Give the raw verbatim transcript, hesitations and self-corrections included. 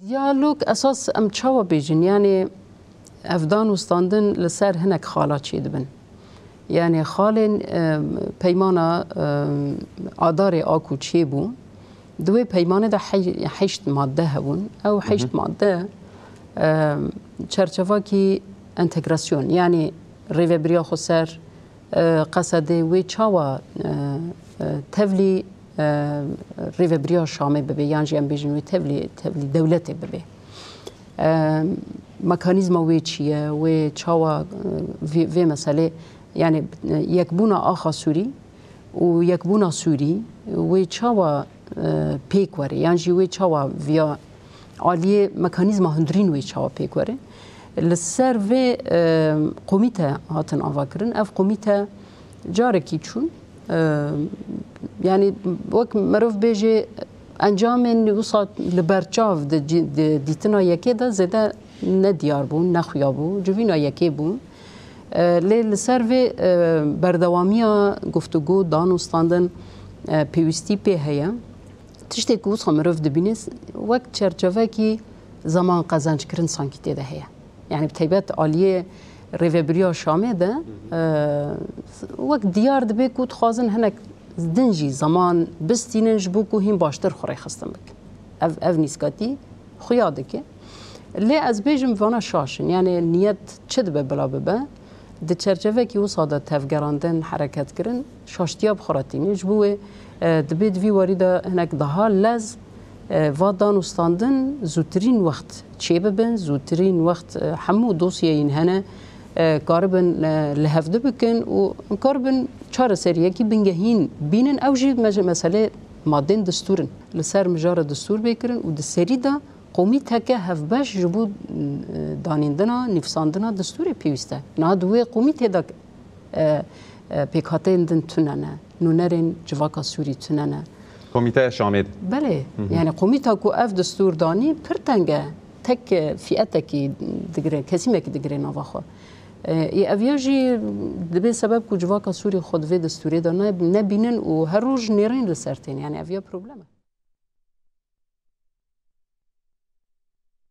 Diyalog esas em çawa bêjin? Yanî ev dan û standin li ser hinek xala çêdibin. Yanî xalên, e, peymana, e, Adarê a ku çêbû, di wê peymanê de hey-, heşt madde hebûn. Ew heşt madde, e, çerçevakî entegrasyon, yanî rêvebiriya xweser, e, Qesedê wê çawa, e, e, tevlî, e, rêvebiriya Şamê bibe, yan jî em bêjin wê tevlî, tevlî dewletê bibe. E, mekanîzma wê çi ye, wê çawa, e, vê, vê meselê, yanî, e, yekbûna axa Sûrî û yekbûna Sûrî wê çawa, e, pêk were, yan jî wê çawa viya aliyê mekanîzma hundirîn wê çawa pêk were. Li ser vê, e, komîte hatin avakirin. Ev komîte carekî çûn. E, yanî wek mirov bêjê encamên wisa li ber çav di cî-, di dîtina yekê de zêde ne diyar bûn, ne xuya bû, civîna yekê bûn. E, lê li ser vê, e, berdewamiya guftûgû, dan û standin, e, pêwîstî pê heye. Tiştê ku wisa mirov dibîne, wek çerçevekî zeman qezenc kirin sankî tê de heye. Yanî bi taybet aliyê rêvebiriya Şamê de, e, wek diyar dibe ku dixwazin hinek din jî zeman bistînin ji bo ku hîn baştir xwe rêxistin bikin. Ev, ev nîskatî xuya dike. Lê ez bêjim vana şaş in. Yanî niyet çi dibe bila bibe, di çerçevekî wisa de tevgerandin, hereket kirin, şaştiya bi xwe re tîne. Ji bo wê, e, dibê di vî warî de hinek daha lez, e, va dan û standin zûtirîn wext çêbibin, zûtirîn wext, e, hemû dosyeyên hene, e, karibin, e, li hevdi bikin û karibin çareseriyekî bingehîn bînin. Ew jî me-, meselê madên distûr in. Li ser mijara distûr bê kirin û di serî de komîteke hevbeş ji bo, e, danîndina, nivîsandina distûrê pêwîst e. Niha di wê komîtê de, e, e, pêkhateyên din tune ne. Nûnerên civaka Sûrî tune ne. Komîteya Şamê de. Belê. Hı hı. Yanî komîta ku ev distûr danî pir teng e. Tek, e, fîetekî digire, kesîmekî digire nava xwe. E, ê eviya jî dibe sebeb ku civaka Sûrî xwe di vê distûrê de ne-, nebînin û her roj nêrên li ser tên. Yanî eviya problem e.